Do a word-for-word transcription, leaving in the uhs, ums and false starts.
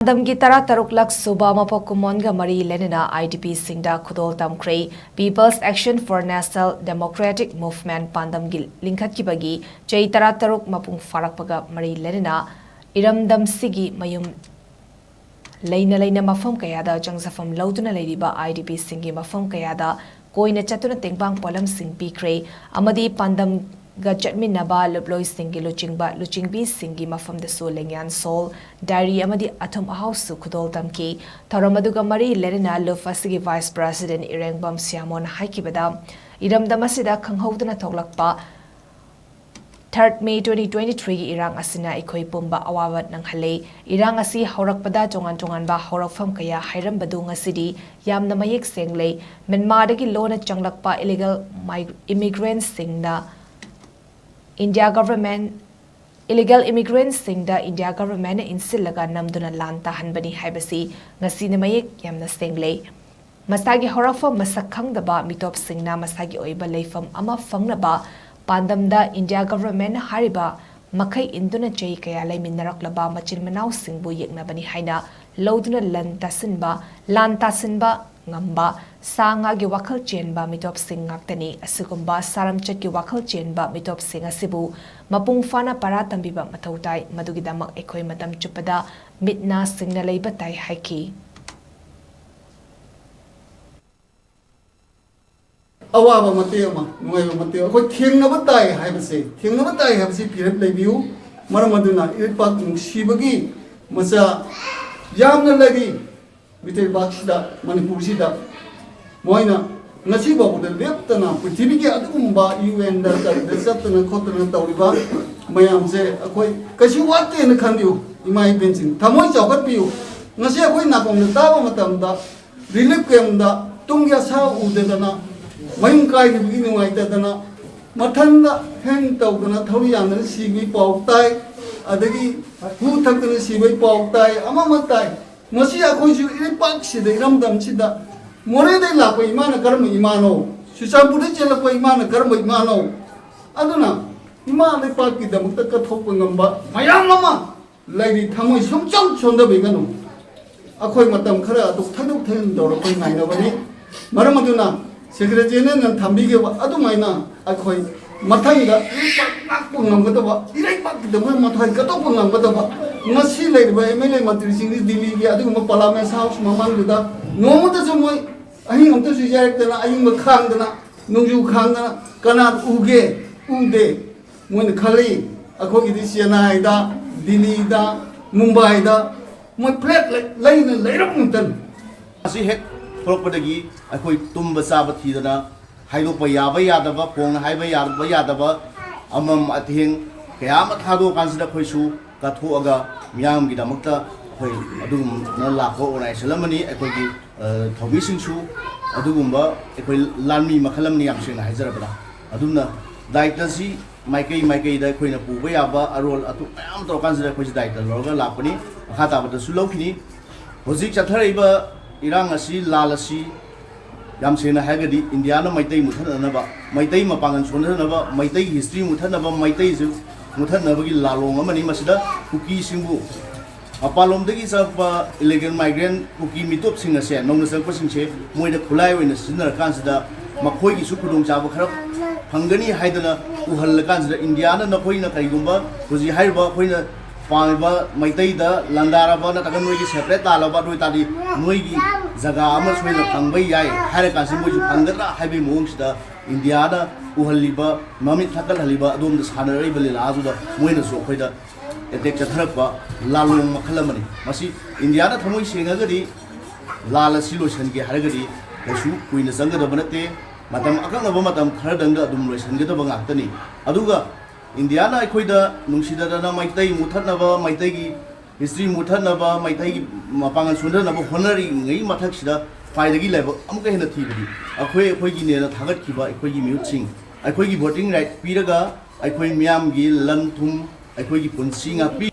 ꯄꯥꯟꯗꯝꯒꯤ ꯇꯔꯥꯇꯔꯨꯛꯂꯛ ꯁꯨꯕ ꯃꯄꯣꯛ ꯀꯨꯝꯑꯣꯟꯒ ꯃꯔꯤ ꯂꯩꯅꯅ I D Ps ꯁꯤꯡꯗ ꯈꯨꯗꯣꯜ ꯇꯝꯈ꯭ꯔꯦ꯫ People's Action for National Democratic Movement ꯄꯥꯟꯗꯝꯒꯤ ꯂꯤꯡꯈꯠꯈꯤꯕꯒꯤ ꯆꯍꯤ ꯇꯔꯥꯇꯔꯨꯛ ꯃꯄꯨꯡ ꯐꯥꯔꯛꯄꯒ ꯃꯔꯤ ꯂꯩꯅꯅ ꯏꯔꯝꯗꯝꯁꯤꯒꯤ ꯃꯌꯨꯝ ꯂꯩꯅ ꯂꯩꯅ ꯃꯐꯝ ꯀꯌꯥꯗ ꯆꯪꯖꯐꯝ ꯂꯧꯗꯨꯅ ꯂꯩꯔꯤꯕ I D P ꯁꯤꯡꯒꯤ ꯃꯐꯝ ꯀꯌꯥꯗ ꯀꯣꯏꯅ ꯆꯠꯇꯨꯅ ꯇꯦꯡꯕꯥꯡ ꯄꯣꯠꯂꯝꯁꯤꯡ ꯄꯤꯈ꯭ꯔꯦ ꯑꯃꯗꯤ ꯄꯥꯟꯗꯝꯒ ꯆꯠꯃꯤꯟꯅꯕ ꯂꯨꯞꯂꯣꯏꯁꯤꯡꯒꯤ ꯂꯨꯆꯤꯡꯕ ꯂꯨꯆꯤꯡꯕꯤꯁꯤꯡꯒꯤ ꯃꯐꯝꯗꯁꯨ ꯂꯦꯡꯌꯥꯟ ꯁꯣꯜ, diary ꯑꯃꯗꯤ ꯑꯊꯨꯝ ꯑꯍꯥꯎꯁꯨ ꯈꯨꯗꯣꯜ ꯇꯝꯈꯤ꯫ ꯊꯧꯔꯝ ꯑꯗꯨꯒ ꯃꯔꯤ ꯂꯩꯅꯅ ꯂꯨꯞ ꯑꯁꯤꯒꯤ Vice President ꯏꯔꯦꯡꯕꯝ ꯁꯤꯌꯥꯃꯣꯟꯅ ꯍꯥꯏꯈꯤꯕꯗ, ꯏꯔꯝꯗꯝ ꯑꯁꯤꯗ ꯈꯪꯍꯧꯗꯅ ꯊꯣꯛꯂꯛꯄ Third May twenty twenty-three ꯒꯤ ꯏꯔꯥꯡ ꯑꯁꯤꯅ ꯑꯩꯈꯣꯏ ꯄꯨꯝꯕ ꯑꯋꯥꯕ ꯅꯪꯍꯜꯂꯦ꯫ ꯏꯔꯥꯡ ꯑꯁꯤ ꯍꯧꯔꯛꯄꯗ ꯇꯣꯉꯥꯟ ꯇꯣꯉꯥꯟꯕ ꯍꯧꯔꯛꯐꯝ ꯀꯌꯥ ꯍꯥꯏꯔꯝꯕꯗꯨ ꯉꯁꯤꯗꯤ ꯌꯥꯝꯅ ꯃꯌꯦꯛ ꯁꯦꯡꯂꯦ꯫ ꯃ꯭ꯌꯥꯟꯃꯥꯔꯗꯒꯤ ꯂꯣꯟꯅ ꯆꯪꯂꯛꯄ illegal immigrant ꯁꯤꯡꯅ India government, illegal immigrant ꯁꯤꯡꯗ India government ꯅ ꯏꯟꯁꯤꯜꯂꯒ ꯅꯝꯗꯨꯅ ꯂꯥꯟ ꯇꯥꯍꯟꯕꯅꯤ ꯍꯥꯏꯕꯁꯤ ꯉꯁꯤꯅ ꯃꯌꯦꯛ ꯌꯥꯝꯅ ꯁꯦꯡꯂꯦ꯫ ꯃꯁꯥꯒꯤ ꯍꯧꯔꯛꯐꯝ ꯃꯁꯛ ꯈꯪꯗꯕ ꯃꯤꯇꯣꯞꯁꯤꯡꯅ ꯃꯁꯥꯒꯤ ꯑꯣꯏꯕ ꯂꯩꯐꯝ ꯑꯃ ꯐꯪꯅꯕ ꯄꯥꯟꯗꯝꯗ India government ꯍꯥꯏꯔꯤꯕ ꯃꯈꯩ ꯏꯟꯗꯨꯅ ꯆꯍꯤ ꯀꯌꯥ ꯂꯩꯃꯤꯟꯅꯔꯛꯂꯕ ꯃꯆꯤꯟ ꯃꯅꯥꯎꯁꯤꯡꯕꯨ ꯌꯦꯛꯅꯕꯅꯤ ꯍꯥꯏꯅ ꯂꯧꯗꯨꯅ ꯂꯟ ꯇꯥꯁꯤꯟꯕ, ꯂꯥꯟ ꯇꯥꯁꯤꯟꯕ ꯉꯝꯕ, ꯁꯥ ꯉꯥꯒꯤ ꯋꯥꯈꯜ ꯆꯦꯟꯕ ꯃꯤꯇꯣꯞꯁꯤꯡ ꯉꯥꯛꯇꯅꯤ꯫ ꯑꯁꯤꯒꯨꯝꯕ ꯁꯥꯔꯝꯆꯠꯀꯤ ꯋꯥꯈꯜ ꯆꯦꯟꯕ ꯃꯤꯇꯣꯞꯁꯤꯡ ꯑꯁꯤꯕꯨ ꯃꯄꯨꯡ ꯐꯥꯅ ꯄꯔꯥ ꯇꯝꯕꯤꯕ ꯃꯊꯧ ꯇꯥꯏ꯫ ꯃꯗꯨꯒꯤꯗꯃꯛ ꯑꯩꯈꯣꯏ ꯃꯇꯝ ꯆꯨꯞꯄꯗ ꯃꯤꯠ ꯅꯥ ꯁꯤꯡꯅ ꯂꯩꯕ ꯇꯥꯏ ꯍꯥꯏꯈꯤ꯫ ꯑꯋꯥꯕ ꯃꯇꯦꯛ ꯑꯃ, ꯅꯨꯡꯉꯥꯏꯕ ꯃꯇꯦꯛ ꯑꯃ, ꯑꯩꯈꯣꯏ ꯊꯦꯡꯅꯕ ꯇꯥꯏ ꯍꯥꯏꯕꯁꯦ, ꯊꯦꯡꯅꯕ ꯇꯥꯏ ꯍꯥꯏꯕꯁꯤ ꯐꯤꯔꯦꯞ ꯂꯩꯕꯤꯌꯨ꯫ ꯃꯔꯝ ꯑꯗꯨꯅ ꯏꯔꯩꯄꯥꯛ ꯅꯨꯡꯁꯤꯕꯒꯤ ꯃꯆꯥ ꯌꯥꯝꯅ ꯂꯩꯔꯤ ꯃꯤꯇꯩꯕꯥꯛꯁꯤꯗ, ꯃꯅꯤꯄꯨꯔꯁꯤꯗ꯫ ꯃꯣꯏꯅ ꯉꯁꯤ ꯐꯥꯎꯕꯗ ꯂꯦꯞꯇꯅ ꯄ꯭ꯔꯤꯊꯤꯕꯤꯒꯤ ꯑꯗꯨꯒꯨꯝꯕ U N ꯗ ꯀꯔꯤꯗ ꯆꯠꯇꯅ ꯈꯣꯠꯇꯅ ꯇꯧꯔꯤꯕ ꯃꯌꯥꯝꯁꯦ ꯑꯩꯈꯣꯏ ꯀꯩꯁꯨ ꯋꯥꯠꯇꯦꯅ ꯈꯟꯕꯤꯌꯨ꯫ ꯏꯃꯥ ꯏꯕꯦꯟꯁꯤꯡ, ꯊꯃꯣꯏ ꯆꯥꯎꯈꯠꯄꯤꯌꯨ꯫ ꯉꯁꯤ ꯑꯩꯈꯣꯏ ꯅꯥꯀꯣꯡꯗ ꯇꯥꯕ ꯃꯇꯝꯗ relief camp ꯇ ꯇꯨꯡꯒꯤ ꯑꯁꯥ ꯎꯗꯗꯅ, ꯃꯌꯨꯝ ꯀꯥꯏꯈꯤꯕꯒꯤ ꯅꯨꯡꯉꯥꯏꯇꯗꯅ, ꯃꯊꯟꯗ ꯍꯦꯡ ꯇꯧꯗꯅ ꯊꯧꯔꯤ ꯌꯥꯟꯗꯅ ꯁꯤꯕꯒꯤ ꯄꯥꯎ ꯇꯥꯏ, ꯑꯗꯒꯤ ꯍꯨ ꯊꯛꯇꯅ ꯁꯤꯕꯒꯤ ꯄꯥꯎ ꯇꯥꯏ, ꯑꯃ ꯑꯃ ꯇꯥꯏ꯫ ꯃꯁꯤ ꯑꯩꯈꯣꯏꯁꯨ ꯏꯔꯩꯄꯥꯛꯁꯤꯗ, ꯏꯔꯝꯗꯝꯁꯤꯗ ꯃꯣꯔꯦꯗꯩ ꯂꯥꯛꯄ ꯏꯃꯥꯅ ꯀꯔꯝꯕ ꯏꯃꯥꯅꯣ? ꯆꯨꯔꯆꯥꯟꯄꯨꯔꯗꯩ ꯆꯦꯜꯂꯛꯄ ꯏꯃꯥꯅ ꯀꯔꯝꯕ ꯏꯃꯥꯅꯣ? ꯑꯗꯨꯅ ꯏꯃꯥ ꯂꯩꯄꯥꯛꯀꯤꯗꯃꯛꯇ ꯀꯠꯊꯣꯛꯄ ꯉꯝꯕ ꯃꯌꯥꯝ ꯑꯃ ꯂꯩꯔꯤ ꯊꯃꯣꯏ ꯁꯨꯡꯆꯣꯟ ꯆꯣꯟꯗꯕꯤꯒꯅꯨ꯫ ꯑꯩꯈꯣꯏ ꯃꯇꯝ ꯈꯔ ꯑꯗꯨ ꯊꯩꯗꯣꯛ ꯊꯩꯖꯤꯟ ꯇꯧꯔꯛꯄ ꯉꯥꯏꯅꯕꯅꯤ꯫ ꯃꯔꯝ ꯑꯗꯨꯅ ꯁꯦꯀ꯭ꯔꯦꯇꯔꯤꯅ ꯊꯝꯕꯤꯈꯤꯕ ꯑꯗꯨꯃꯥꯏꯅ ꯑꯩꯈꯣꯏ ꯃꯊꯪꯗ ꯏꯔꯩꯄꯥꯛ ꯉꯥꯛꯄ ꯉꯝꯒꯗꯕ, ꯏꯔꯩꯄꯥꯛꯀꯤꯗꯃꯛ ꯃꯊ꯭ꯋꯥꯏ ꯀꯠꯊꯣꯛꯄ ꯉꯝꯒꯗꯕ, ꯉꯁꯤ ꯂꯩꯔꯤꯕ ꯑꯦꯝ ꯑꯦꯜ ꯑꯦ ꯃꯟꯇ꯭ꯔꯤꯁꯤꯡꯗꯤ ꯗꯤꯜꯂꯤꯒꯤ ꯑꯗꯨꯒꯨꯝꯕ ꯄꯥꯔꯂꯥꯃꯦꯟ ꯍꯥꯎꯁ ꯃꯃꯥꯡꯗꯨꯗ ꯅꯣꯡꯃꯇꯁꯨ ꯃꯣꯏ ꯑꯍꯤꯡ ꯑꯃꯇꯁꯨ ꯌꯥꯏꯔꯛꯇꯅ, ꯑꯏꯪꯕ ꯈꯥꯡꯗꯅ, ꯅꯣꯡꯖꯨ ꯈꯥꯡꯗꯅ ꯀꯅꯥ ꯎꯒꯦ? ꯎꯗꯦ꯫ ꯃꯣꯏꯅ ꯈꯜꯂꯤ, ꯑꯩꯈꯣꯏꯒꯤꯗꯤ ꯆꯦꯟꯅꯥꯏꯗ, ꯗꯤꯜꯂꯤꯗ, ꯃꯨꯝꯕꯥꯏꯗ ꯃꯣꯏ ꯐ꯭ꯂꯦꯠ ꯂꯩ-, ꯂꯩꯅ ꯂꯩꯔꯛ ꯉꯥꯛꯇꯅꯤ꯫ ꯑꯁꯤ ꯍꯦꯛ ꯊꯣꯛꯂꯛꯄꯗꯒꯤ ꯑꯩꯈꯣꯏ ꯇꯨꯝꯕ ꯆꯥꯕ ꯊꯤꯗꯅ, ꯍꯥꯏꯗꯣꯛꯄ ꯌꯥꯕ ꯌꯥꯗꯕ, ꯐꯣꯡꯅ ꯍꯥꯏꯕ ꯌꯥꯕ ꯌꯥꯗꯕ, ꯑꯃꯝ ꯑꯊꯦꯡ ꯀꯌꯥ ꯑꯃ ꯊꯥꯗꯣꯛꯑꯀꯥꯟꯁꯤꯗ ꯑꯩꯈꯣꯏꯁꯨ ꯀꯠꯊꯣꯛꯑꯒ ꯃꯤꯌꯥꯝꯒꯤꯗꯃꯛꯇ ꯑꯩꯈꯣꯏ ꯑꯗꯨꯒꯨꯝꯅ ꯂꯥꯛꯄ ꯑꯣꯔꯒꯅꯥꯏꯖꯦꯁꯟ ꯑꯃꯅꯤ꯫ ꯑꯩꯈꯣꯏꯒꯤ, ꯑ, ꯊꯧꯃꯤꯁꯤꯡꯁꯨ ꯑꯗꯨꯒꯨꯝꯕ ꯑꯩꯈꯣꯏ ꯂꯥꯟꯃꯤ ꯃꯈꯜ ꯑꯃꯅꯤ, ꯌꯥꯝ ꯁꯦꯡꯅ ꯍꯥꯏꯖꯔꯕꯗ꯫ ꯑꯗꯨꯝꯅ ꯗꯥꯌꯤꯠꯇꯁꯤ ꯃꯥꯏꯀꯩ ꯃꯥꯏꯀꯩꯗ ꯑꯩꯈꯣꯏꯅ ꯄꯨꯕ ꯌꯥꯕ ꯑꯔꯣꯜ ꯑꯗꯨ ꯃꯌꯥꯝ ꯇꯧꯔꯀꯥꯟꯁꯤꯗ ꯑꯩꯈꯣꯏꯁꯤ ꯗꯥꯌꯤꯠꯇ ꯂꯧꯔꯒ ꯂꯥꯛꯄꯅꯤ꯫ ꯃꯈꯥ ꯇꯥꯕꯗꯁꯨ ꯂꯧꯈꯤꯅꯤ꯫ ꯍꯧꯖꯤꯛ ꯆꯠꯊꯔꯛꯏꯕ ꯏꯔꯥꯡ ꯑꯁꯤ, ꯂꯥꯜ ꯑꯁꯤ, ꯌꯥꯝ ꯁꯦꯡꯅ ꯍꯥꯏꯔꯒꯗꯤ ꯏꯟꯗꯤꯌꯥꯅ ꯃꯩꯇꯩ ꯃꯨꯠꯊꯠꯅꯅꯕ, ꯃꯩꯇꯩ ꯃꯄꯥꯡꯒꯜ ꯁꯣꯟꯊꯅꯕ, ꯃꯩꯇꯩꯒꯤ ꯍꯤꯁꯇ꯭ꯔꯤ ꯃꯨꯠꯊꯠꯅꯕ, ꯃꯩꯇꯩꯁꯨ ꯃꯨꯠꯊꯠꯅꯕꯒꯤ ꯂꯥꯂꯣꯡ ꯑꯃꯅꯤ꯫ ꯃꯁꯤꯗ ꯀꯨꯀꯤꯁꯤꯡꯕꯨ, ꯃꯄꯥꯟꯂꯣꯝꯗꯒꯤ ꯆꯪꯂꯛꯄ ꯏꯂꯤꯒꯦꯜ ꯃꯥꯏꯒ꯭ꯔꯦꯟ ꯀꯨꯀꯤ ꯃꯤꯇꯣꯞꯁꯤꯡ ꯑꯁꯦ, ꯅꯧꯅ ꯆꯪꯂꯛꯄꯁꯤꯡꯁꯦ, ꯃꯣꯏꯗ ꯈꯨꯠꯂꯥꯏ ꯑꯣꯏꯅ ꯁꯤꯖꯤꯟꯅꯔꯀꯥꯟꯁꯤꯗ ꯃꯈꯣꯏꯒꯤꯁꯨ ꯈꯨꯗꯣꯡꯆꯥꯕ ꯈꯔ ꯐꯪꯒꯅꯤ ꯍꯥꯏꯗꯅ ꯎꯍꯜꯂꯀꯥꯟꯁꯤꯗ, ꯏꯟꯗꯤꯌꯥꯅ ꯅꯈꯣꯏꯅ ꯀꯔꯤꯒꯨꯝꯕ ꯍꯧꯖꯤꯛ ꯍꯥꯏꯔꯤꯕ ꯑꯩꯈꯣꯏꯅ ꯄꯥꯝꯃꯤꯕ ꯃꯩꯇꯩꯗ ꯂꯥꯟꯗꯥꯔꯕ ꯅꯠꯇ꯭ꯔꯒ ꯅꯣꯏꯒꯤ ꯁꯦꯄꯔꯦꯠ ꯇꯥꯜꯂꯕ ꯑꯗꯨ ꯑꯣꯏꯇꯥꯔꯗꯤ ꯅꯣꯏꯒꯤ ꯖꯒꯥ ꯑꯃ ꯁꯣꯏꯅ ꯐꯪꯕ ꯌꯥꯏ ꯍꯥꯏꯔ ꯀꯥꯟꯁꯤ ꯃꯣꯏꯁꯨ ꯐꯪꯒꯗ꯭ꯔꯥ ꯍꯥꯏꯕꯒꯤ ꯃꯑꯣꯡꯁꯤꯗ ꯏꯟꯗꯤꯌꯥꯅ ꯎꯍꯜꯂꯤꯕ, ꯃꯃꯤꯠ ꯊꯛꯀꯠꯍꯜꯂꯤꯕ, ꯑꯗꯣꯝꯗ ꯁꯥꯟꯅꯔꯛꯏꯕ ꯂꯤꯂꯥ ꯑꯗꯨꯗ ꯃꯣꯏꯅꯁꯨ ꯑꯩꯈꯣꯏꯗ ꯑꯦꯇꯦꯛ ꯆꯠꯊꯔꯛꯄ ꯂꯥꯂꯣꯡ ꯃꯈꯜ ꯑꯃꯅꯤ꯫ ꯃꯁꯤ ꯏꯟꯗꯤꯌꯥꯅ ꯊꯃꯣꯏ ꯁꯦꯡꯉꯒꯗꯤ ꯂꯥꯜ ꯑꯁꯤ ꯂꯣꯏꯁꯤꯟꯒꯦ ꯍꯥꯏꯔꯒꯗꯤ ꯀꯩꯁꯨ ꯀꯨꯏꯅ ꯆꯪꯒꯗꯕ ꯅꯠꯇꯦ꯫ ꯃꯇꯝ ꯑꯀꯛꯅꯕ ꯃꯇꯝ ꯈꯔꯗꯪꯗ ꯑꯗꯨꯝ ꯂꯣꯏꯁꯤꯟꯒꯗꯕ ꯉꯥꯛꯇꯅꯤ꯫ ꯑꯗꯨꯒ ꯏꯟꯗꯤꯌꯥꯅ ꯑꯩꯈꯣꯏꯗ ꯅꯨꯡꯁꯤꯅꯗꯅ ꯃꯩꯇꯩ ꯃꯨꯠꯊꯠꯅꯕ, ꯃꯩꯇꯩꯒꯤ ꯍꯤꯁꯇ꯭ꯔꯤ ꯃꯨꯠꯊꯠꯅꯕ, ꯃꯩꯇꯩꯒꯤ ꯃꯄꯥꯡꯒꯜ ꯁꯣꯟꯊꯅꯕ ꯍꯣꯠꯅꯔꯤꯉꯩ ꯃꯊꯛꯁꯤꯗ ꯈ꯭ꯋꯥꯏꯗꯒꯤ ꯂꯥꯏꯕꯛ ꯑꯃꯨꯛꯀ ꯍꯦꯟꯅ ꯊꯤꯕꯗꯤ ꯑꯩꯈꯣꯏ, ꯑꯩꯈꯣꯏꯒꯤꯅꯦꯅ ꯊꯥꯒꯠꯈꯤꯕ ꯑꯩꯈꯣꯏꯒꯤ ꯃꯤꯍꯨꯠꯁꯤꯡ, ꯑꯩꯈꯣꯏꯒꯤ ꯚꯣꯇꯤꯡ ꯔꯥꯏꯠ ꯄꯤꯔꯒ ꯑꯩꯈꯣꯏ ꯃꯤꯌꯥꯝꯒꯤ ꯂꯟ ꯊꯨꯝ, ꯑꯩꯈꯣꯏꯒꯤ ꯄꯨꯟꯁꯤ ꯉꯥꯛꯄꯤ